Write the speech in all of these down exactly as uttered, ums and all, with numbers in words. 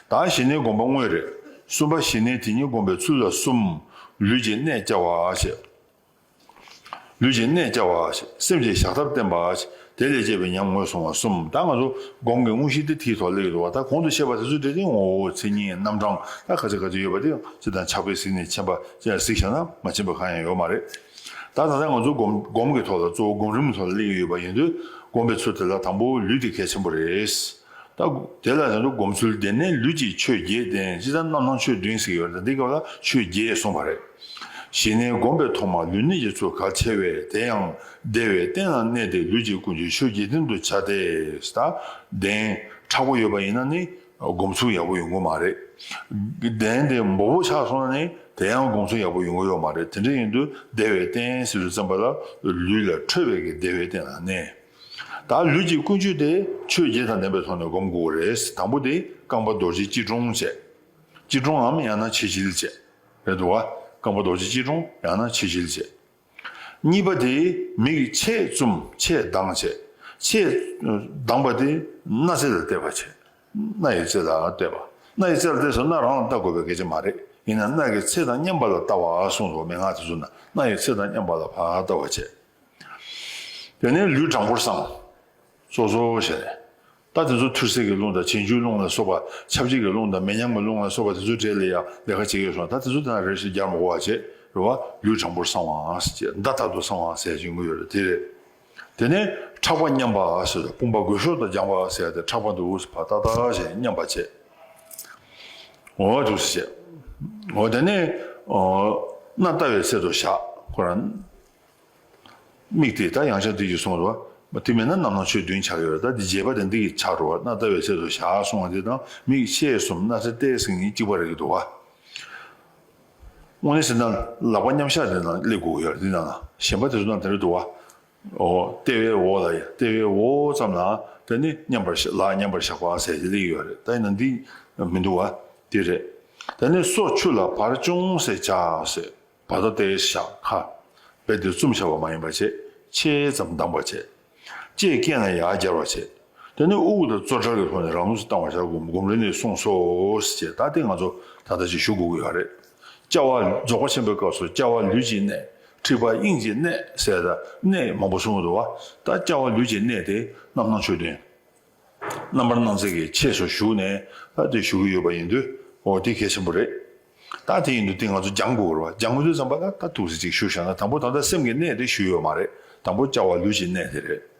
ད་ཞི་གནས་སྒོམ་པ་དངོས་རེད། གསུམ་པ་ཞི་གནས་དེ་ཉིད་སྒོམ་པའི་ཚུལ་ལ་གསུམ། ལུས་ཀྱི་གནད་བསྐྱལ་བ་ཞེས། ལུས་ཀྱི་གནད་བསྐྱལ་བ་ཞེས་སེམས་ཀྱི་བཞག་ཐབས་བསྟན་པ་ཞེས་དེ་ལས་སྐྱེས་པའི་ཉམས་ངོས་བཟུང་བ་གསུམ། ད་ང་ཚོ་སྒོམ་གྱི་དངོས་གཞི་དེ་དེའི་ཐོག་སླེབས་ཡོད་འདུག་བ། ད་གོང་དུ་བཤད་པ་དེ་ཚོ་འདྲ་དེ་ངོ་བོ་མཚན་ཉིད་རྣམ་གྲངས་ད་ག་ཚོད་ག་ཚོད་ཡོད་པ་དེ་སྤྱིར་བཏང་ཕྱག་དཔེ་གཟིགས་ནས་མཁྱེན་པ་ཅིག་གཟིགས་བཞག་ན་མ་མཁྱེན་པ་གང་ཡང་ཡོད་མ་རེད། ད་ད་ལྟ་ང་ཚོ་སྒོམ་སྒོམ་གྱི་ཐོག་ལ་གཙོ་བོ་སྒོམ་རིམ་གྱི་ཐོག་ལ་སླེབས་ཡོད་པ་ཡིན་དུས་སྒོམ་པའི་ཚུལ་དེ་ལ་དང་པོ་ལུས་དེ་གལ་ཆེན་པོ་རེད། ད་དེ་ལ་ཡང་དུ་སྒོམ་ཚུལ་བདེ་གནས་ལུས་ཀྱི་ཆོས་བརྒྱད་ལྡན་ཅེས་དང་རྣམ་སྣང་ཆོས་བདུན་ཟེར་གྱི་ཡོད་རེད། འདི་སྐབས་ལ་ཆོས་བརྒྱད་གསུངས་པ་རེད། ཞི་གནས་སྒོམ་པའི་ཐོག་མ་ལུས་གནད་ཀྱི་ཚུལ་གལ་ཆེ་བས། དེ་ཡང་བདེ་བའི་རྟེན་ལ་གནས་ཏེ་ལུས་ཀྱི་ཀུན་སྤྱོད་ཆོས་བརྒྱད་ལྡན་དུ་བྱ་སྟེ། ད་གདེང་དྲག་པོ་ཡོད་པ་ཡིན་ན་ནི་སྒོམ་ཚུལ་ཡག་པོ་ཡོང་གི་མ་རེད། གདེང་དེ་སྦོ་བོ་ཆགས་སོང་ན་ནི་དེ་ཡང་སྒོམ་ཚུལ་ཡག་པོ་ཡོང་གི་ཡོད་མ་རེད། དེ་འདྲ་ཡིན་དུས་བདེ་བའི་རྟེན་ཟེར་དུས་ཙམ་པ་ལ་ལུས་ལ་འཕྲོད་པའི་གི་བདེ་བའི་རྟེན་ལ་གནས། ད་ལུས་ཀྱི་ཀུན་སྤྱོད་དེ་ཆོས་བརྒྱད་དང་ལྡན་པའི་ཐོག་ནས་སྒོམ་དགོས་རེད། དང་པོ་དེ་རྐང་པ་རྡོ་རྗེ་སྐྱིལ་ཀྲུང་བྱས། སྐྱིལ་ཀྲུང་ངམ་ཡང་ན་ཆིག་སྒྱིལ་བྱས། རེད་འདུག་བ། རྐང་པ་རྡོ་རྗེ་སྐྱིལ་ཀྲུང་ཡང་ན་ཆིག་སྒྱིལ་བྱས། གཉིས་པ་དེ་མིག་ཕྱེད་བཙུམ་ཕྱེད་གདངས་བྱས། ཕྱེད་གདངས་པ་དེ་སྣ་རྩེ་ལ་གཏད་པ་བྱས། སྣ་ཡི་རྩེ་ལ་གཏད་པ། སྣ་ཡི་རྩེ་ལ་གཏད་སོང་ན་རང་ལ་ལྟ་དགོས་པའི་སྐད་ཆ་མ་རེད། ཡིན་ན་སྣ་གི་རྩེ་དང་མཉམ་པ་ལ་ལྟ་བ་གསུངས་འདུག་མན་ངག་དེ་ཚོ་ན་སྣ་ཡི་རྩེ་དང་མཉམ་པ་ལ་ཕར་ལྟ་བ་བྱས། དེ་ནས་ལུས་དྲང་པོར་བསྲང་། སོ་སོ་ཞེས་ནས། ད་དེ་ཚོ་ཐུར་སེལ་གྱི་རླུང་དང་གྱེན་རྒྱུའི་རླུང་ལ་སོགས་པ་ཆབས་ཅིག་གི་རླུང་དང་མེ་མཉམ་གྱི་རླུང་ལ་སོགས་པ་དེ་ཚོའི་གྲས་ལ་ཡང་ལས་ཀ་བྱེད་ཀྱི་ཡོད་སོང་ད་དེ་ཚོ་དེ་ན་རེ་ཞིག་རྒྱག་མ་དགོས་པ་བྱེད་རེད་བ། ལུས་དྲང་པོར་བསྲང་བ་ཟེར་བྱས་བརྡ་ལྟར་དུ་བསྲང་བ་ཟེར་བྱེད་ཀྱི་ཡོད་རེད་དེ་རེད། དེ་ནས་ཕྲག་པ་མཉམ་པ་ཟེར་དུས་དཔུང་པ་རྒོད་ཤོས་དང་སྦྱང་བ་ཟེར་ཏེ་ཕྲག་པ་འདུག་སེ་ཕར་ཏག་ཏག་བྱས་མཉམ་པ་བྱས། འོ་འདུག་སེ་བྱས། འོ་དེ་ནས་སྣ་ལྟ་བའི་ཚད་དུ་བཞག་ཁོ་རང་། མིག་དེ་ད་ཡང་བསྐྱར་དེ་ཡིས་གསུངས་རོ། དེ་མིན་ན་རྣམ་སྣང་ཆོས་བདུན་ཆགས་ཡོད་རེད། ད་དེ་རྒྱས་པ་དེ་འདི་ཡིས་ཆགས་རོ། སྣ་ལྟ་བའི་ཚད་དུ་བཞག་གསུངས་པ་དེ་དང་མིག་ཕྱེད་བཙུམ་སྣ་རྩེ་གཏད་ཟེར་མཁན་གཅིག་པ་རེད་ཀྱི་འདུག་བ། དངོས་གནས་ཟེར་ན་ལག་པ་མཉམ་བཞག་དེ་ནང་སླེབས་དགོས་ཀྱི་ཡོད་རེད། འདི་ནང་ན་གཞན་པ་དེ་ཚོ་ནང་དེ་འདྲ་འདུག་བ། ཨོ་ལྟེ་བའི་འོག་ལ་ཡ་ལྟེ་བའི་འོག་ཙམ་ལ་དེ་ནི་མཉམ་པར་བཞག་ལག་མཉམ་པར་བཞག་པ་ཟེར་གྱི་སླེབས་ཀྱི་ཡོད་རེད། ད་ཡིན་ན་འདི་མི་འདུག་བ། དེ་རེད། དེ་ནི་སོ་ཆུ་ལ་བར་ཅུང་ཟད་བྱ་ཟེར། བར་དོ་སྟེ་བཞག་ཁ། རྦད་དེ་བཙུམ་བཞག་པ་མ་ཡིན་པ་བྱས། ཕྱེད་ཙམ་གདངས་པ་བྱས། ལྕེ་སྐེ་ན་ཡར་སྦྱར་བ་བྱས། དེ་ནས་དབུགས་དང་བཙོ་བྲལ་གྱི་ཐོག་ནས་རང་ལུགས་སུ་བཏང་བར་བྱ། སྒོམ་སྒོམ་རིམ་ནས་གསུངས་སོ་ཞེས་ད་ལྟ་ང་ཚོ་ད་ལྟ་ཅིག་ཞུ་དགོས་ཀྱི་ཡོད་རེད། བཅའ་བ་རྫོགས་པ་ཆེན་པོའི་སྐབས་སུ་བཅའ་བ་ལུས་ཀྱི་གནད། འཁྲིལ་བ་དབྱིངས་ཀྱི་གནད་ཟེར་ད་གནད་མང་པོ་གསུངས་འདུག་བ། ད་བཅའ་བ་ལུས་ཀྱི་གནད་དེ་རྣམ་སྣང་ཆོས་བདུན། རྣམ་པར་སྣང་མཛད་ཀྱི་ཆོས་སུ་ཞུགས་ནས་ད་དེ་ཞུ་གི་ཡོད་པ་ཡིན་དུས་འོ་དེ་གལ་ཆེན་པོ་རེད། ད་དེ་ཡིན་དུས་དེ་ང་ཚོ་སྦྱང་དགོས་རེད་བ། སྦྱང་དགོས་དུས་ཙམ་པ་ལ་ད་ཐུགས་སུ་ཅིག་ཞུ་བཞག་ན་དང་པོ་ད་ལྟ་སེམས་ཀྱི་གནད་དེ་ཞུས་ཡོད་མ་རེད། དང་པོ་བཅའ་བ་ལུས་ཀྱི་གནད་དེ་རེད།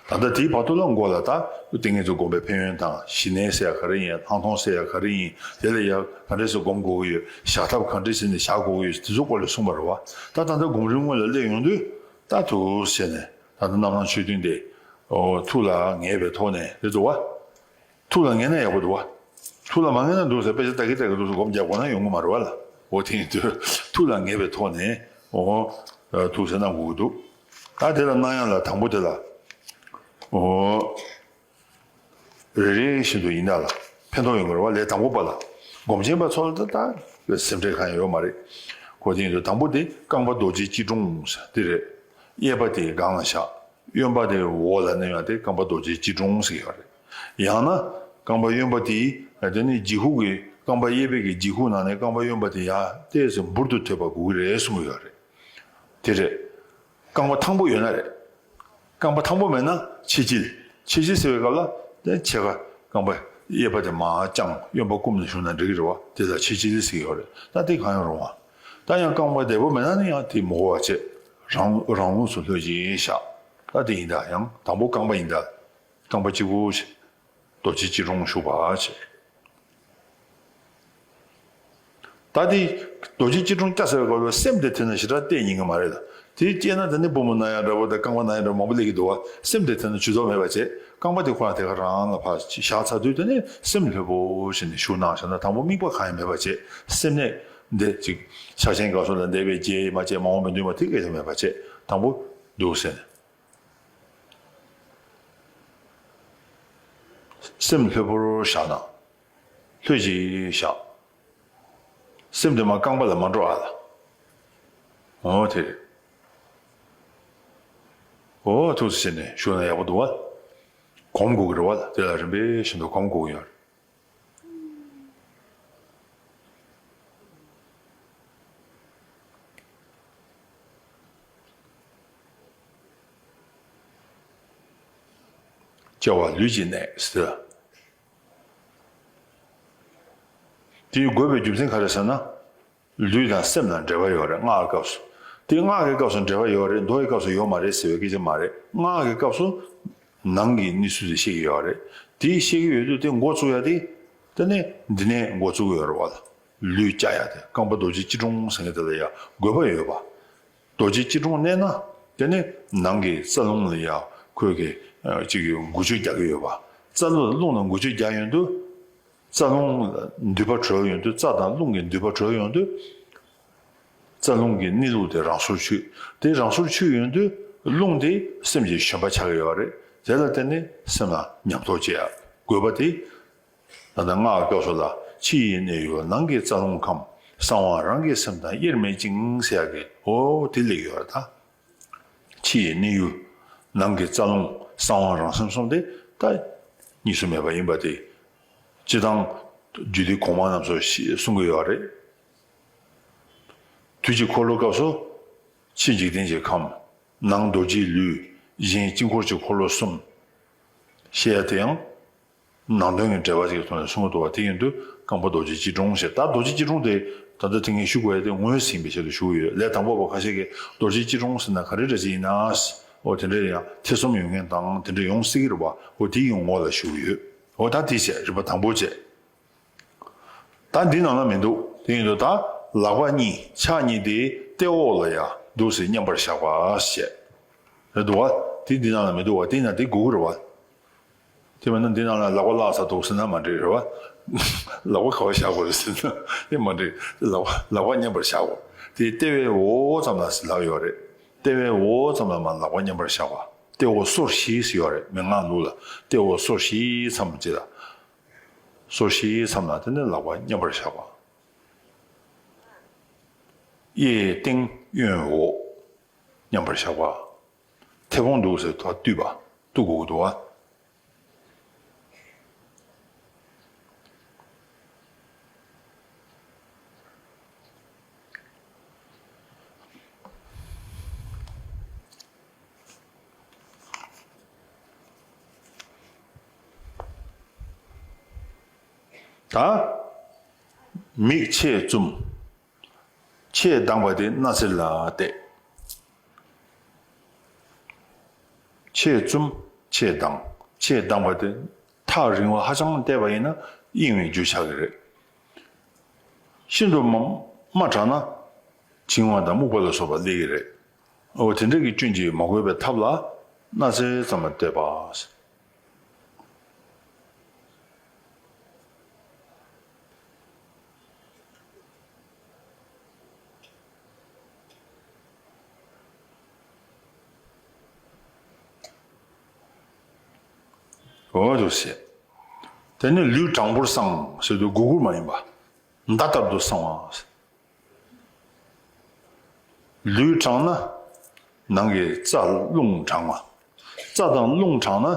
ད་ལྟ་དེའི་བར་དུ་ལ་མགོ་ལ་ད་ཏིང་ངེ་འཛིན་སྒོམ་པའི་ཕན་ཡོན་དང་ཞི་གནས་ཟེར་ཡ་ག་རེ་ཡིན། ལྷག་མཐོང་ཟེར་ཡ་ག་རེ་ཡིན། དེ་ལ་ཡ་ག་འདྲས་སེ་སྒོམ་དགོས་ཀྱི་ཡོད། བཞག་ཐབས་ག་འདྲས་བྱས་ནས་བཞག་དགོས་ཀྱི་ཡོད། དེ་ཚོ་སྐོར་ལ་གསུངས་པ་རེད་བ། ད་ད་ལྟ་སྒོམ་རིམ་སྔོན་ལ་སླེབས་ཡོང་དུས་ད་ཐུགས་སུ་ཆེ་ནས་ད་ལྟ་རྣམ་སྣང་ཆོས་བདུན་དེ། ཨོ་ཐུགས་ལ་ངེས་པའི་ཐོག་ནས་རེད་འདུག་བ། ཐུགས་ལ་ངེས་ན་ཡག་པོ་འདུག་བ། ཐུགས་ལ་མ་ངེས་ན་འདུག་ཟེར་དཔེ་ཆ་ལྟ་གི་ལྟ་གི་འདུག་ཟེར་སྒོམ་རྒྱག་དགོས་ན་ཡོང་གི་མ་རེད་བ་ལ། འོ་དེ་ཡིན་དུས་ཐུགས་ལ་ངེས་པའི་ཐོག་ནས་ཨོ་ཐུགས་སེ་གནང་དགོས་ཀྱི་འདུག་ད་དེ་ལ་གནང་ཡག་ལ་དང་པོ་དེ་ལ་ཨོ་རེ་རེ་བཞིན་དུ་ཡིན་ད་ལ་ཕན་ཐོགས་ཡོང་གི་རེད་བ། ལས་དང་པོ་པ་ལ་སྒོམ་ཆེན་པ་ཚོ་ལ་ད་ད་སེམས་ཁྲལ་གང་ཡང་ཡོད་མ་རེད། འོ་དེ་ཡིན་དུས་དང་པོ་དེ་རྐང་པ་རྡོ་རྗེ་སྐྱིལ་ཀྲུང་ཟེར་དེ་རེད། གཡས་པ་དེ་སྒང་ལ་བཞག་གཡོན་པ་དེ་འོག་ལ་མནན་ཡག་དེ་རྐང་པ་རྡོ་རྗེ་སྐྱིལ་ཀྲུང་ཟེར་གྱི་ཡོད་རེད། ཡང་ན་རྐང་པ་གཡོན་པ་དེ་དེ་ནི་ལྗིད་ཤུགས་ཀྱི་རྐང་པ་གཡས་པའི་གི་ལྗིད་ཤུགས་ནང་ནས་རྐང་པ་གཡོན་པ་དེ་ཡར་ཏོག་ཙམ་འབུར་དུ་ཐོན་པ་དགོས་ཀྱི་རེད་གསུངས་ཀྱི་ཡོད་རེད། དེ་རེད། རྐང་པ་ཐང་པོ་ཡོད་ན་རེད། རྐང་པ་ཐང་པོ་མེད་ན་ཕྱེད་སྐྱིལ། ཕྱེད་སྐྱིལ་ཟེར་བའི་སྐབས་ལ་དེ་ཕྱེད་ཀ་རྐང་པ་གཡས་པ་དེ་མར་བརྐྱངས་གཡོན་པ་བསྐུམ་ནས་བཞུགས་ན་འགྲིག་གི་རེད་བ། དེ་ལ་ཕྱེད་སྐྱིལ་ཟེར་གྱི་ཡོད་རེད། ད་དེ་གང་ཡང་རུང་བ། ད་ཡང་རྐང་པ་བདེ་པོ་མེད་ན་ནི་ཡང་དེ་མི་དགོས་པ་བྱས། རང་རང་ལུགས་སུ་ལྷོད་ཅིག་བཞག་ད་དེ་ཡིན་ད་ཡང་དང་པོ་རྐང་པ་ཡིན་ད། རྐང་པ་གཅིག་པུ་བྱས། རྡོ་རྗེ་སྐྱིལ་ཀྲུང་བཞུགས་པ་བྱས། ད་དེ་རྡོ་རྗེ་སྐྱིལ་ཀྲུང་བསྐྱལ་ཚར་བའི་སྐབས་ལ་སེམས་དེ་དེ་ན་ཞེ་དྲག་གཏད་ཉན་གྱི་མ་རེད་ལ། དེ་སྐྱེས་ན་དེ་ནི་པུས་མོ་ན་ཡག་འདྲ་པོ་དང་རྐང་པ་ན་ཡག་འདྲ་པོ་མང་པོ་སླེབས་ཀྱི་འདུག་བ། སེམས་དེ་དེ་ན་ཇུས་གཏོགས་མེད་པ་བྱས། རྐང་པ་དེ་ཁོ་རང་དེ་ག་རང་ལ་ཕར་བཞག་ཚར་དུས་དེ་ནི་སེམས་ལྷོད་པོ་བྱས་ནས་བཞུགས་གནང་བཞག་ན་དང་པོ་དམིགས་པ་གང་ཡང་མེད་པ་བྱས། སེམས་ནས་འདི་ཅིག་ཕྱག་ཆེན་སྐབས་སུ་ལ་འདས་པའི་རྗེས་མ་བྱས་མ་འོངས་པའི་འདུན་པ་དེ་ག་ཡང་མེད་པ་བྱས། དང་པོ་འདུག་ཟེར་ནས། སེམས་ལྷོད་པོར་བཞག་ན། ལྷོད་ཅིག་བཞག་སེམས་དེ་མར་རྐང་པ་ལ་མ་འགྲོ་ཨ་ལ། འོ་དེ་རེད། འོ་ཐུགས་སུ་ཆེ་ནས་བཞུགས་ན་ཡག་པོ་འདུག་བ། གོམས་དགོས་ཀྱི་རེད་བ་ལ། དེ་ལ་རིམ་པས་བཞིན་དུ་གོམས་དགོས་ཀྱི་ཡོད་རེད། སྐྱེ་བ་ལུས་ཀྱི་གནས་ཟེར། དེའི་དགོས་པའི་རྒྱུ་མཚན་ག་རེ་ཟེར་ན། ལུས་དང་སེམས་ལ་འབྲེལ་བ་ཡོད་རེད། སྔགས་ཀྱི་སྐབས་སུ། དེ་སྔགས་ཀྱི་སྐབས་སུ་འབྲེལ་བ་ཡོད་རེད། མདོ་ཡི་སྐབས་སུ་ཡོད་མ་རེད་ཟེར་བའི་སྐད་ཆ་མ་རེད། སྔགས་ཀྱི་སྐབས་སུ་ནང་གི་གནས་ཚུལ་དེ་བཤད་ཀྱི་ཡོད་རེད། དེ་བཤད་ཀྱི་ཡོད་དུས་དེ་འགོ་བཙུགས་ཡ་དེ། དེ་ནས་འདི་ནས་འགོ་བཙུགས་ཀྱི་ཡོད་རེད་བ་ལ། ལུས་བསྐྱེད་ཡ་དེ་རྐང་པ་རྡོ་རྗེ་སྐྱིལ་ཀྲུང་ཟེར་མཁན་དེ་ལ་ཡ་དགོས་པ་ཡོད་པ། རྡོ་རྗེ་སྐྱིལ་ཀྲུང་མནན་ན། དེ་ནས་ནང་གི་རྩ་རླུང་ལ་ཡ་ཁོས་ཀྱི་ཅིག་གི་འགུལ་སྐྱོད་རྒྱག་གི་ཡོད་པ། རྩ་རླུང་ལ་འགུལ་སྐྱོད་རྒྱག་ཡོང་དུས། རྩ་རླུང་ལ་མདུད་པ་གྲོལ་ཡོང་དུས། རྩ་དང་རླུང་གི་མདུད་པ་གྲོལ་ཡོང་དུས། རྩ་རླུང་གི་གནས་ལུགས་དེ་རང་སོར་ཆུད། དེ་རང་སོར་ཆུད་ཡོང་དུས་རླུང་དེ་སེམས་ཀྱི་བཞོན་པ་ཆགས་ཀྱི་ཡོད་རེད། དེ་ལ་བརྟེན་ནས་སེམས་ལ་ཉམས་རྟོགས་བྱེད་ཡ་དགོས་པ་དེ། ད་ལྟ་སྔགས་སྐབས་སུ་ལ་ཕྱི་ཡི་གནས་ཡུལ་ནང་གི་རྩ་རླུང་ཁམས། གསང་བ་རང་གི་སེམས་དང་དབྱེར་མེད་ཅིང་ཟེར་ཡ་གི་འོ་དེ་སླེབས་ཡོད་རེད་ད། ཕྱི་ཡི་གནས་ཡུལ་ནང་གི་རྩ་རླུང་གསང་བ་རང་སེམས་གསུམ་དེ་ད་གཉིས་སུ་མེད་པ་ཡིན་པ་དེ། སྤྱིར་བཏང་རྒྱུད་སྡེ་གོང་མ་རྣམས་སུ་ཞེས་གསུང་གི་ཡོད་རེད། དུས་ཀྱི་འཁོར་ལོའི་སྐབས་སུ་ཕྱི་འཇིག་རྟེན་གྱི་ཁམས། ནང་རྡོ་རྗེའི་ལུས། གཞན་དཀྱིལ་འཁོར་གྱི་འཁོར་ལོ་གསུམ། ཞེས་ཡ་དེ་ཡང་ནང་དོན་གྱི་འགྲེལ་པ་ཞིག་གི་ཐོག་ནས་གསུང་གི་འདུག་བ། དེ་ཡིན་དུས་རྐང་པ་རྡོ་རྗེ་སྐྱིལ་ཀྲུང་ཞེས། ད་རྡོ་རྗེ་སྐྱིལ་ཀྲུང་དེ་ད་ལྟ་དེ་ངས་ཞུ་དགོས་ཡ་དེ་ངོས་ཟིན་པའི་ཆེད་དུ་ཞུ་གི་ཡོད། ལས་དང་པོ་པ་ཁ་ཤས་ཀྱིས་རྡོ་རྗེ་སྐྱིལ་ཀྲུང་ཟེར་ན་ག་རེ་འདྲ་ཞིག་ཡིན་ན། འོ་དེ་འདྲ་ཡང་ཐེ་ཚོམ་ཡོང་མཁན་དང་དེ་འདྲ་ཡོང་སྲིད་ཀྱི་རེད་བ། འོ་དེ་ཡི་ངོ་ལ་ཞུ་གི་ཡོད། འོ་ད་དེ་བྱས་རིམ་པ་དང་པོ་བྱས། ད་འདི་ནང་ལ་མི་འདུག་དེ་ཡིན་དུས་ད་ལག་པ་གཉིས་ཕྱག་གཉིས་དེ་ལྟེ་འོག་ལ་ཡ་འདུག་སེ་མཉམ་པར་བཞག་པ་ཞེས། རེད་འདུག་བ། དེ་འདི་ནང་ལ་མི་འདུག་བ། དེ་ཡིན་ན་དེ་དགོས་ཀྱི་རེད་བ། དེ་མིན་ན་འདི་ནང་ལ་ལག་པ་བརླག་ཚར་འདུག་ཟེར་ན་མ་འགྲིག་རེད་བ། ལག་པ་ག་པར་བཞག་དགོས་རེད་ཟེར་ན་དེ་མ་འགྲིག་ལག་པ་ལག་པ་མཉམ་པར་བཞག་དགོས། དེ་ལྟེ་བའི་འོག་ཙམ་ལ་ཟེར་ལབ་ཡོད་རེད། ལྟེ་བའི་འོག་ཙམ་ལ་མར་ལག་པ་མཉམ་པར་བཞག་པ། ལྟེ་འོག་སོར་བཞི་ཟེར་ཡོད་རེད། མན་ངག་ལུགས་ལ་ལྟེ་འོག་སོར་བཞི་ཙམ་ཅིག་ལ། སོར་བཞིའི་མཚམས་ལ་དེ་ནས་ལག་པ་མཉམ་པར་བཞག་པ། གཡས་སྟེང་གཡོན་འོག་མཉམ་པར་བཞག་པ། མཐེ་བོང་འདུག་སེ་ཐོག་བཏུད་པ། བཏུད་དགོས་ཀྱི་འདུག་བ། ད་མིག་ཕྱེད་བཙུམ། ཕྱེད་གདངས་པ་དེ་སྣ་རྩེ་ལ་གཏད། ཕྱེད་བཙུམ། ཕྱེད་གདངས། ཕྱེད་གདངས་པ་དེ་ཐག་རིང་བ་ཧ་ཅང་གཏད་པ་ཡིན་ན་གཡེང་བའི་རྒྱུ་ཆགས་ཀྱི་རེད། ཤིན་ཏུ་མ་དམའ་དྲགས་ན་བྱིང་བ་དང་རྨུགས་པ་ལ་སོགས་པ་སླེབས་ཀྱི་རེད། འོ་དེ་འདྲ་གི་སྐྱོན་གྱིས་མ་གོས་པའི་ཐབས་ལ་སྣ་རྩེ་ཙམ་ལ་གཏད་པ། འོ་དུ་ཟེར། དེ་ནི་ལུས་དྲང་པོར་བསྲང་ཟེར་དུས་སྒུར་སྒུར་མ་ཡིན་པ། མདའ་ལྟར་དུ་བསྲང་བ། ལུས་དྲང་ན་ནང་གི་རྩ་རླུང་དྲང་བ། རྩ་དང་རླུང་དྲང་ན་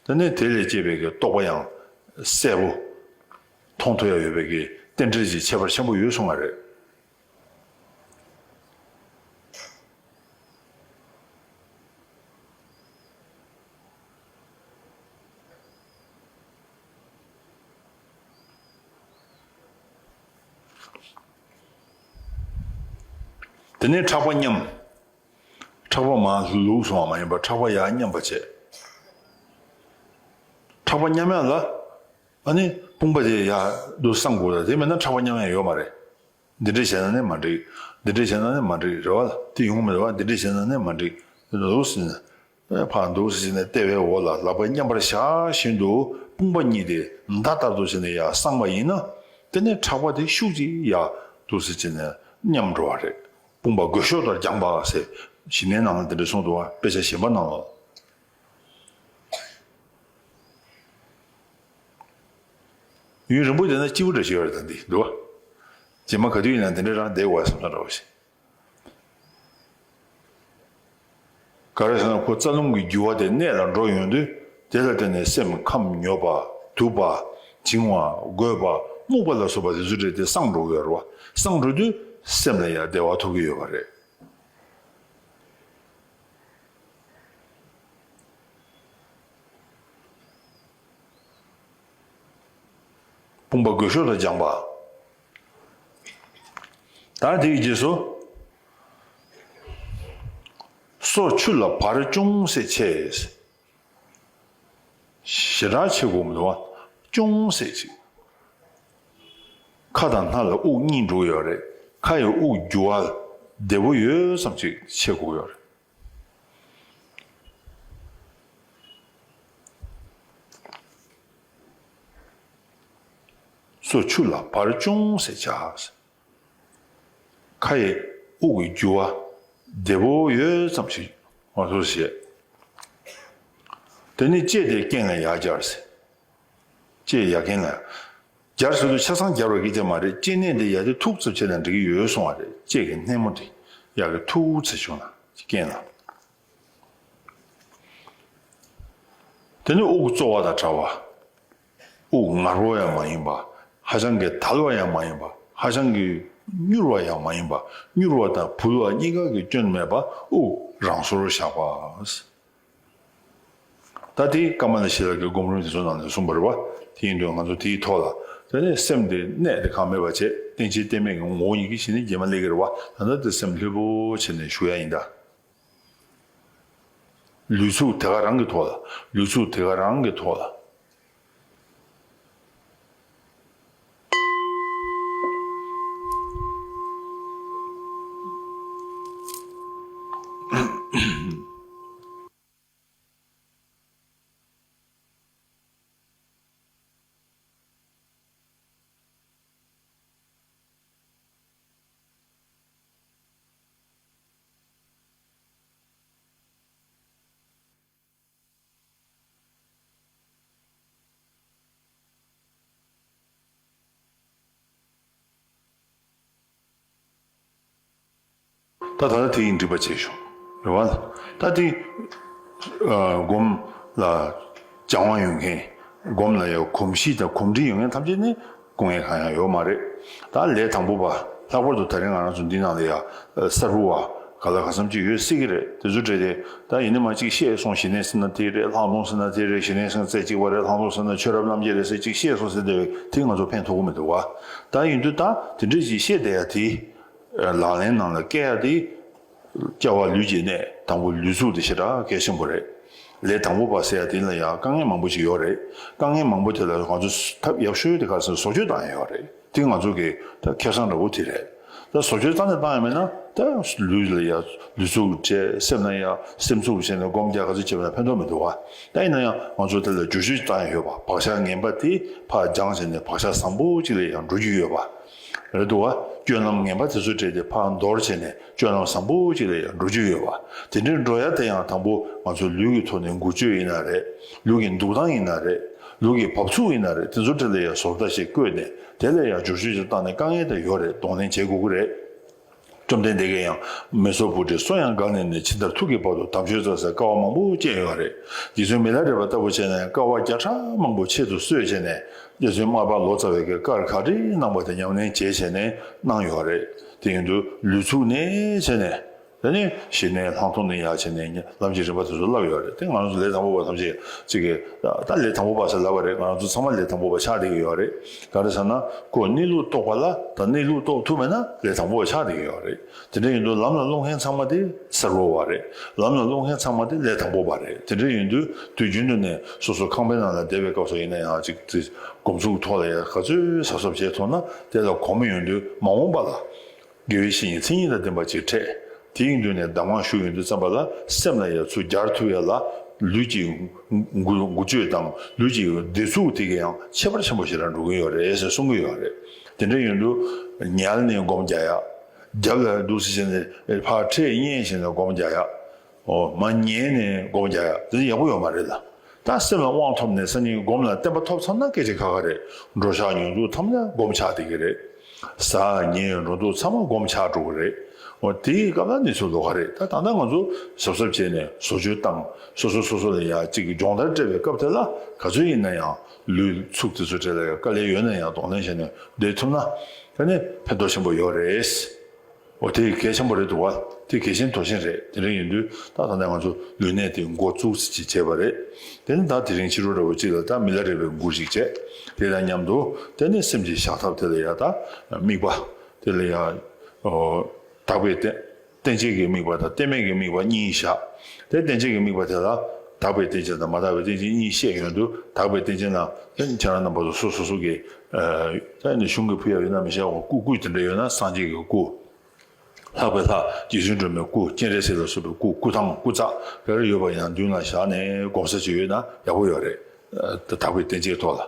དེ་ནས་དེ་ལས་སྐྱེས་པའི་གི་རྟོགས་པ་ཡང་གསལ་པོ་མཐོང་ཐུབ་ཡ་ཡོད་པའི་གི་རྟེན་འབྲེལ་གྱི་ཁྱད་པར་ཆེན་པོ་ཡོད་གསུང་བ་རེད། དེ་ནས་ཕྲག་པ་མཉམ། ཕྲག་པ་མར་ལུག་སོང་བ་མ་ཡིན་པར་ཕྲག་པ་ཡར་མཉམ་པ་བྱས། ཕྲག་པ་མཉམ་ཡག་ལ་ཨ་ནི་དཔུང་པ་དེ་ཡར་དུ་བསྲང་དགོས་ལ། དེ་མེད་ན་ཕྲག་པ་མཉམ་ཡག་ཡོད་མ་རེད། འདི་འདྲས་བྱས་ན་ནི་མ་འགྲིག་འདི་འདྲས་བྱས་ན་ནི་མ་འགྲིག་རེད་བ། དེ་ཡོང་མི་རེད་བ། འདི་འདྲས་བྱས་ན་ནི་མ་འགྲིག་ལུག་ཟེར་ནས། ཕར་འདུག་སེ་བྱས་ནས་ལྟེ་བའི་འོག་ལ་ལག་པ་མཉམ་པར་བཞག་བཞིན་དུ་དཔུང་པ་གཉིས་དེ་མདའ་ལྟར་དུ་བྱས་ནས་ཡར་བསྲངས་པ་ཡིན་ན། དེ་ནས་ཕྲག་པ་དེ་ཤུགས་ཀྱིས་ཡར་འདུག་སེ་བྱས་ནས་མཉམ་འགྲོ་བ་རེད། དཔུང་པ་སྒོ་ཤོག་ལྟར་བརྒྱངས་པ་ཟེར་ཞི་གནས་ནང་ལ་དེ་འདྲ་གསུངས་འདུག་བ། དཔེ་ཆ་གཞན་པ་ནང་ལ། ཡུན་རིང་པོ་བསྡད་ན་སྐྱིད་པོ་འདྲ་ཞིག་ཡོད་རེད་ད་འདི་འདུག་བ། རྗེས་མ་ག་དུས་ཡིན་ན་དེ་འདྲ་རང་བསྡད་དགོས་བསམ་ས་འདྲ་བ་ཞིག་ག་རེ་ཟེར་ན་ཁོ་རྩ་རླུང་གི་རྒྱུ་བ་དེ་གནད་ལ་འགྲོ་ཡོང་དུས་དེ་ལ་བརྟེན་ནས་སེམས་ཁམས་མྱོས་པ། དུབ་པ། བྱིང་བ། རྒོད་པ། རྨུགས་པ་ལ་སོགས་པ་དེ་ཚོ་འདྲ་དེ་སངས་འགྲོ་གི་ཡོད་རེད་བ། སངས་འགྲོ་དུས་སེམས་ལ་ཡང་བདེ་བ་ཐོབ་ཀྱི་ཡོད་པ་རེད། དཔུང་པ་རྒོད་ཤོས་ལ་སྦྱངས་པ། ད་དེའི་རྗེས་སུ། སོ་ཆུ་ལ་བར་ཅུང་ཟད་ཆད། ཞེ་དྲག་ཆད་དགོས་མི་འདུག་བ། ཅུང་ཟད་ཅིག་ཁ་དང་སྣ་ལ་དབུགས་གཉིས་འགྲོ་གི་ཡོད་རེད། ཁ་ཡི་དབུགས་རྒྱུ་བ་བདེ་པོ་ཡོད་ཙམ་ཅིག་ཆད་དགོས་ཀྱི་ཡོད་རེད། སོ་ཆུ་ལ་བར་ཅུང་ཟད་བྱ། ཁ་ཡི་དབུགས་ཀྱི་རྒྱུ་བ་བདེ་པོ་ཡོད་ཙམ་ཞིག་ང་ཚོར་བཤད། དེ་ནས་ལྕེ་དེ་རྐན་ལ་ཡར་སྦྱར་ཟེར། ལྕེ་ཡ་རྐན་ལ། སྦྱར་ཟེར་དུས་ཆ་ཚང་སྦྱར་བ་གི་ལྕེ་མ་རེད། ལྕེ་སྣེ་དེ་ཡ་དེ་ཐུག་ཙམ་བྱས་ན་འགྲིག་གི་ཡོད་གསུང་བ་རེད། ལྕེ་གི་སྣེ་མོ་དེ་ཡ་གི་ཐུག་ཙམ་བྱུང་ན་རྐན་ལ། དེ་ནས་དབུགས་གཙོ་བ་དང་བྲལ་བ། དབུགས་ངར་པོ་ཡང་མ་ཡིན་པ། ཧ་ཅང་གི་དལ་བ་ཡང་མ་ཡིན་པ། ཧ་ཅང་གི་མྱུར་བ་ཡང་མ་ཡིན་པ། མྱུར་བ་དང་བུལ་བ་གཉིས་ཀ་གི་སྐྱོན་མེད་པ་དབུགས་རང་སོར་བཞག་པ། ད་དེ་ཀ་མ་ལ་ཤཱི་ལ་གི་སྒོམ་རིམ་དེ་ཚོ་ནང་ནས་གསུངས་པ་རེད་བ། དེ་ཡིན་དུས་ང་ཚོ་དེའི་ཐོག་ལ་དེ་ནས་སེམས་དེ་གནས་དེ་གང་མེད་པ་བྱས། རྟེན་ཅིང་རྟེན་མེད་ཀྱི་ངོ་བོ་ཉིད་ཀྱི་ཞི་གནས་རྗེས་མ་སླེབས་ཀྱི་རེད་བ། ད་ལྟ་དེ་སེམས་ལྷོད་པོ་བྱས་ནས་བཞུགས་ཡ་ཡིན་ད། ལུས་ཚུགས་དེ་ག་རང་གི་ཐོག་ལ། ལུས་ཚུགས་དེ་ག་རང་གི་ཐོག་ལ། ད་ད་ལྟ་དེ་ཡིན་འགྲིག་པ་བྱས་ཤོག་རེད་བ། ད་དེ་སྒོམ་ལ་སྦྱང་བ་ཡོད་མཁན། སྒོམ་ལ་ཡང་གོམས་གཤིས་དང་གོམས་འདྲིས་ཡོད་མཁན་ཐམས་ཅད་ནི་སྐུ་ངལ་གང་ཡང་ཡོད་མ་རེད། ད་ལས་དང་པོ་པ། ལྷག་པར་དུ་ད་རིང་ང་རང་ཚོ་འདི་ནང་ལ་ཡ་གསར་བུ་བ་ག་ལ་ག་ཙམ་ཅིག་ཡོད་སྲིད་ཀྱི་རེད། དེ་ཚོ་གྲས་དེ་ད་ཡིན་ན་མ་གཅིག་བཤད་སོང་། ཞི་གནས་ཟེར་ན་དེ་རེད། ལྷག་མཐོང་ཟེར་ན་དེ་རེད། ཞི་གནས་ཟེར་ན་རྩེ་གཅིག་པ་རེད། ལྷག་མཐོང་ཟེར་ན་ཆོས་རབ་རྣམ་འབྱེད་རེད་ཟེར་གཅིག་བཤད་སོང་ཟེར། དེ་བས་དེ་ང་ཚོ་ཕན་ཐོགས་ཀྱི་མི་འདུག་བ། ད་ཡིན་དུས་ད་དེ་འདྲས་ཅིག་བཤད་བསྡད་ཡ་དེ། ལག་ལེན་ནང་ལ་བཀལ་ཡ་དེ། སྐྱེ་བ་ལུས་ཀྱི་གནས་དང་པོ་ལུས་ཚུགས་དེ་ཞེ་དྲག་གལ་ཆེན་པོ་རེད། ལས་དང་པོ་པ་ཟེར་ཡ་དེ་ལ་ཡང་དཀའ་ངལ་མང་པོ་ཞིག་ཡོད་རེད། དཀའ་ངལ་མང་པོ་དེ་ལ་ང་ཚོས་ཐབས་ཡག་ཤོས་དེ་ག་རེ་ཟེར་ན་བཟོ་བཅོས་བཏང་ཡ་ཡོད་རེད། དེ་ང་ཚོ་གི་ད་ཁེ་བཟང་འདྲ་བོ་དེ་རེད། ད་བཟོ་བཅོས་བཏང་ནས་བཏང་ཡ་མེད་ན་ད་ལུས་ལ་ཡ་ལུས་ཚུགས་བྱས། སེམས་ལ་ཡ་སེམས་ཚུགས་བྱས་ནས་སྒོམ་རྒྱག་ག་ཚོད་བྱས་པ་ན་ཕན་ཐོགས་མི་འདུག་བ། ད་ཡིན་ན་ཡང་ང་ཚོ་དེ་ལ་བསྒྱུར་བཅོས་བཏང་ཡ་ཡོད་པ། བག་ཆགས་ངན་པ་དེ་ཕར་སྦྱངས་བྱས་ནས་བག་ཆགས་བཟང་པོ་ཅིག་ལ་ཡང་འགྲོ་རྒྱུ་ཡོད་པ། རེད་འདུག་བ། སྤྱོད་ལམ་ངན་པ་དེ་ཚོ་སྤྲད་དེ་ཕར་འདོར་བྱས་ནས་སྤྱོད་ལམ་བཟང་པོ་ཅིག་ལ་ཡང་འགྲོ་རྒྱུ་ཡོད་པ། དེ་འདྲའི་འགྲོ་ཡ་དེ་ཡང་དང་པོ་ང་ཚོ་ལུས་ཀྱི་ཐོག་ནས་འགུལ་སྐྱོད་ཡིན་ན་རེད། ལུས་ཀྱི་འདུག་སྟངས་ཡིན་ན་རེད། ལུས་ཀྱི་བབས་ཚུགས་ཡིན་ན་རེད། དེ་ཚོ་འདྲ་ལ་ཡང་བཟོ་ལྟ་ཞིག་བཀོད་ནས་དེ་ལ་ཡང་བསྒྱུར་བཅོས་ཅིག་བཏང་ནས། དཀའ་ངལ་དེ་ཡོད་རེད། གདོང་ལེན་བྱེད་དགོས་ཀྱི་རེད། བཅོམ་ལྡན་འདས་ཀྱིས་ཡང་མི་གསོད་བུ་དྲེག་སོ་ཡང་བསྒང་ནས་ནི། ཇི་ལྟར་ཐུགས་ཀྱི་བར་དུ་དམ་ཆོས་བསྩལ་ཟེར། དཀའ་བ་མང་པོ་སྤྱད་ཡོད་རེད། རྗེ་བཙུན་མི་ལ་རས་པ་ལྟ་བུ་བྱས་ན་ཡང་དཀའ་བ་བརྒྱ་ཕྲག་མང་པོ་ཆེད་དུ་གསོས་བྱས་ནས། རྗེ་བཙུན་མར་པ་ལོ་ཙཱ་བས་ཀྱི་བཀའ་ག་རེ་གནང་པ་དེ་ཉམས་ལེན་བྱས་བྱས་ནས་གནང་ཡོད་རེད། དེ་ཡིན་དུས་ལུས་ཚུགས་ནས་བྱས་ནས། དེ་ནས་ཞི་གནས་ལྷག་མཐོང་ནས་ཡར་བྱས་ནས་ལམ་གྱི་རིམ་པ་དེ་ཚོ་བསླབས་ཡོད་རེད། དེ་ང་རང་ཚོ་ལས་དང་པོ་པ་ཐམས་ཅད་ཅིག་གིས་ད་ལས་དང་པོ་པ་ཟེར་ལབ་པ་རེད། ང་རང་ཚོ་ཚང་མ་ལས་དང་པོ་པ་ཆགས་བསྡད་ཀྱི་ཡོད་རེད། ག་རེ་ཟེར་ན་ཁོ་གནས་ལུགས་རྟོགས་པ་ལ་ད་གནས་ལུགས་རྟོགས་ཐུབ་མེད་ན་ལས་དང་པོ་པ་ཆགས་བསྡད་ཀྱི་ཡོད་རེད། དེ་འདྲ་ཡིན་དུས་ལམ་ལ་སློང་མཁན་ཚང་མ་དེ་གསར་བུ་བ་རེད། ལམ་ལ་སློང་མཁན་ཚང་མ་དེ་ལས་དང་པོ་པ་རེད། དེ་འདྲ་ཡིན་དུས་དུས་རྒྱུན་དུ་ནས་སོ་སོ་ཁང་པའི་ནང་ལ་བསྡད་པའི་སྐབས་སུ་ཡིན་ན་ཡང་ཅིག་དེ་སྒོམ་ཚུགས་ཐོག་ལ་ཡང་ག་ཚོད་གཟབ་གཟབ་བྱས་ཐུབ་ན་དེ་ལ་གོམས་ཡོང་དུས་མ་འོངས་པ་ལ་དགེ་བའི་བཤེས་གཉེན་མཚན་ཉིད་དང་ལྡན་པ་ཅིག་འཕྲད། དེ་ཡིན་དུས་ནས་གདམས་ངག་ཞུ་ཡོང་དུས་ཙམ་པ་ལ་སེམས་ལ་ཡང་ཚུར་སྦྱར་ཐུབ་ཡ་ལ་ལུས་ཀྱི་འགུལ་འགུལ་སྐྱོད་དང་ལུས་ཀྱི་བདེ་ཚུགས་དེ་གས་ཡང་ཁྱད་པར་ཆེན་པོ་ཞེ་དྲག་འགྲོ་གི་ཡོད་རེད་ཟེར་གསུང་གི་ཡོད་རེད། དེ་འདྲ་ཡིན་དུས་ཉལ་ནས་སྒོམ་རྒྱག་ཡ། རྒྱབ་ལ་འདུག་སེ་བྱས་ནས་ཕར་འཕྲེད་བསྙེན་བྱས་ནས་སྒོམ་རྒྱག་ཡ། འོ་མར་ཉལ་ནས་སྒོམ་རྒྱག་ཡ་དེ་ཡག་པོ་ཡོད་མ་རེད་ལ། ད་སེམས་ལ་དབང་ཐོབ་ནས་སང་ཉིན་སྒོམ་ལ་བརྟན་པ་ཐོབ་ཚར་ན་སྐད་ཆ་ཁ་ཁ་རེད། འགྲོ་འཆག་ཉལ་འདུག་ཚང་མ་སྒོམ་ཆགས་བསྡད་ཀྱི་རེད། ཟ་ཉལ་འགྲོ་འདུག་ཚང་མ་སྒོམ་ཆགས་འགྲོ་གི་རེད། འོ་དེའི་སྐབས་ལ་གནས་ཚུལ་ལོགས་ཀ་རེད། ད་ད་ལྟ་ང་ཚོ་གཟབ་གཟབ་བྱས་ནས་བཟོ་བཅོས་བཏང་། སོ་སོ་སོ་སོ་ལ་ཡ་གཅིག་གི་སྦྱོང་བརྡར་སྤྲད་པའི་སྐབས་དེ་ལ་ག་ཚོད་ཡིན་ན་ཡང་ལུས་ཚུགས་དེ་ཚོ་གྲས་ལ་ཡ་དཀའ་ལས་ཡོད་ན་ཡང་གདོང་ལེན་བྱས་ནས་བསྡད་ཐུབ་ན་ད་ནི་ཕན་ཐོགས་ཆེན་པོ་ཡོད་རེད། འོ་དེ་གལ་ཆེན་པོ་རེད་འདུག་བ། དེ་གལ་ཆེན་དོ་ཆེན་རེད། དེ་འདྲ་ཡིན་དུས་ད་ད་ལྟ་ང་ཚོ་ལུས་གནད་དེ་འགོ་བཙུགས་ཅིག་བྱས་པ་རེད། དེ་ནི་ད་དེ་རིང་ཕྱི་དྲོ་འདྲ་བོ་ཅིག་ལ་ད་མི་ལ་རས་པའི་མགུར་ཞིག་བྱས། དེ་དང་མཉམ་དུ་དེ་ནི་སེམས་ཀྱི་བཞག་ཐབས་དེ་ལ་ཡ་ད་དམིགས་པ་དེ་ལ་ཡ་ཨོ་དག་པའི་རྟེན་རྟེན་བྱེད་ཀྱི་དམིགས་པ་དང་རྟེན་མེད་ཀྱི་དམིགས་པ་གཉིས་བཞག། དེ་རྟེན་བྱེད་ཀྱི་དམིགས་པ་དེ་ལ་དག་པའི་རྟེན་བྱེད་དང་མ་དག་པའི་རྟེན་བྱེད་གཉིས་བཤད་ཡོང་དུས། དག་པའི་རྟེན་བྱེད་ནང་ཁྱེད་རང་རྣམ་པ་ཚོ་སོ་སོ་སོ་གི་ད་ནི་གཞུང་གི་ཕུལ་ཡ་ཡོད་ན་མི་ཤེས། འོ་སྐུ་སྐུ་དེ་འདྲ་ཡོད་ན་སངས་རྒྱས་ཀྱི་སྐུ། ལྷག་པའི་ལྷ་རྗེ་བཙུན་སྒྲོལ་མའི་སྐུ། སྤྱན་རས་གཟིགས་ལ་སོགས་པའི་སྐུ། སྐུ་ཐང་སྐུ་ཚ་ག་རེ་ཡོད་པ་ཡང་མདུན་ལ་བཞག་ནས་སྒོམ་ས་ཅིག་ཡོད་ན་ཡག་པོ་ཡོད་རེད། ཨ་དག་པའི་རྟེན་བྱེད་ཐོག་ལ།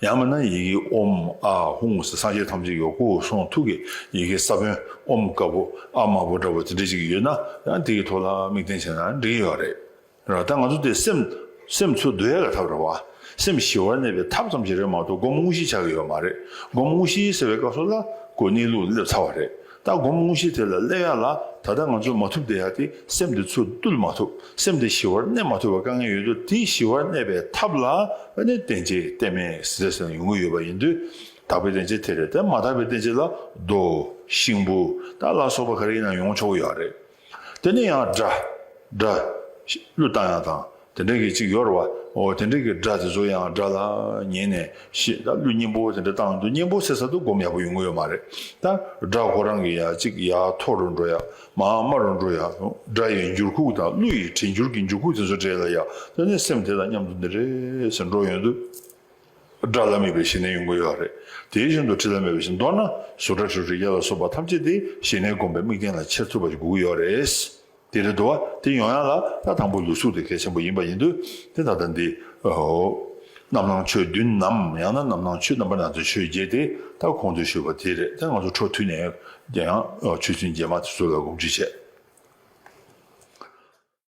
ཡང་མིན་ན་ཡི་གེ་ཨོཾ་ཨཱཿཧཱུྃ་ཟེར་སངས་རྒྱས་ཐམས་ཅད་ཀྱི་སྐུ་གསུང་ཐུགས་ཀྱི་ཡི་གེ་ས་བོན་ཨོཾ་དཀར་པོ་ཨཱཿདམར་པོ་འདྲ་བོ་དེ་འདྲ་ཅིག་ཡོད་ན་ཡང་དེ་གི་ཐོག་ལ་དམིགས་རྟེན་བྱས་ན་འགྲིག་གི་ཡོད་རེད། ར་ད་ང་ཚོ་དེ་སེམས་སེམས་ཚུར་བསྡུ་ཡ་གི་ཐབས་རེད་བ། སེམས་ཞི་བར་གནས་པའི་ཐབས་ཙམ་ཞིག་རེད་མ་གཏོགས་སྒོམ་དངོས་གཞི་ཆགས་ཀྱི་ཡོད་མ་རེད། སྒོམ་དངོས་གཞི་ཟེར་བའི་སྐབས་སུ་ལ་ཁོ་གནས་ལུགས་སླེབས་ཚར་བ་རེད། ད་སྒོམ་དངོས་གཞི་དེ་ལ་སླེབས་ཡ་ལ་ད་ལྟ་ང་ཚོ་མ་ཐུབ་བསྡད་ཡ་དེ་སེམས་དེ་ཚུར་བཏུལ་མ་ཐུབ། སེམས་དེ་ཞི་བར་གནས་མ་ཐུབ་པའི་དཀའ་ངལ་ཡོད་དུས། དེ་ཞི་བར་གནས་པའི་ཐབས་ལ་ཨ་ནི་རྟེན་བྱེད་རྟེན་མེད་ཟེར་ཟེར་ཡོང་གི་ཡོད་པ་ཡིན་དུས། དག་པའི་རྟེན་བྱེད་དེ་རེད། དེ་མ་དག་པའི་རྟེན་བྱེད་ལ་རྡོ་ཤིང་བུ་ད་ལ་སོགས་པ་ག་རེ་ཡིན་ན་ཡོང་ཆོག་གི་ཡོད་རེད། དེ་ནས་ཡང་སྒྲ། སྒྲ། གླུ་བཏང་ཡག་དང་དེ་འདྲ་གི་ཅིག་ཡོད་རེད་བ། འོ་དེ་འདྲ་གི་སྒྲ་དེ་ཚོ་ཡང་སྒྲ་ལ་ཉན་ནས་ཤི་ད་གླུ་སྙན་པོ་དེ་འདྲ་བཏང་དུས་སྙན་པོ་ཟེར་ས་དུ་སྒོམ་ཡག་པོ་ཡོང་གི་ཡོད་མ་རེད། ད་སྒྲ་ཁོ་རང་གི་ཡ་ཅིག་ཡ་མཐོ་རུ་འགྲོ་ཡ་མར་དམའ་རུ་འགྲོ་ཡ། སྒྲ་ཡི་འགྱུར་ཁུག་དང་གླུ་ཡི་དྲན་འགྱུར་གྱི་འགྱུར་ཁུག་དེ་ཚོ་འདྲ་ལ་ཡ་དེ་ནས་སེམས་དེ་དང་མཉམ་དུ་འདི་རེད་ཟེར་འགྲོ་ཡོང་དུས། སྒྲ་ལ་དམིགས་པའི་ཞི་གནས་ཡོང་གི་ཡོད་རེད། དེ་བཞིན་དུ་དྲི་ལ་དམིགས་པའི་ཞི། མདོར་ན་གཟུགས་སྒྲ་དྲི་རོ་རེག་བྱ་ལ་སོགས་པ་ཐམས་ཅད་དེ་ཞི་གནས་སྒོམ་པའི་དམིགས་རྟེན་ལ་འཆར་ཐུབ་པ་ཞིག་དགོས་ཀྱི་ཡོད་རེད། དེ་རེད་འདུག་བ། དེ་ཡོང་ཡ་ལ་ད་དང་པོ་ལུས་གཟུགས་དེ་གལ་ཆེན་པོ་ཡིན་པ་ཡིན་དུས། དེ་ད་ལྟ་འདི་ཨོ་རྣམ་སྣང་ཆོས་བདུན་ནམ་ཡང་ན་རྣམ་སྣང་ཆོས་རྣམ་པར་སྣང་མཛད་ཆོས་བརྒྱད་དེ་ད་གོང་དུ་ཞུས་པ་དེ་རེད། དེ་ང་ཚོ་འཕྲོ་མཐུད་ནས་ཀྱང་ཨོ་ཆོས་ཚུལ་རྗེས་མ་དེ་ཚོ་ལ་སྒོམ་ཁྲིད་བྱས།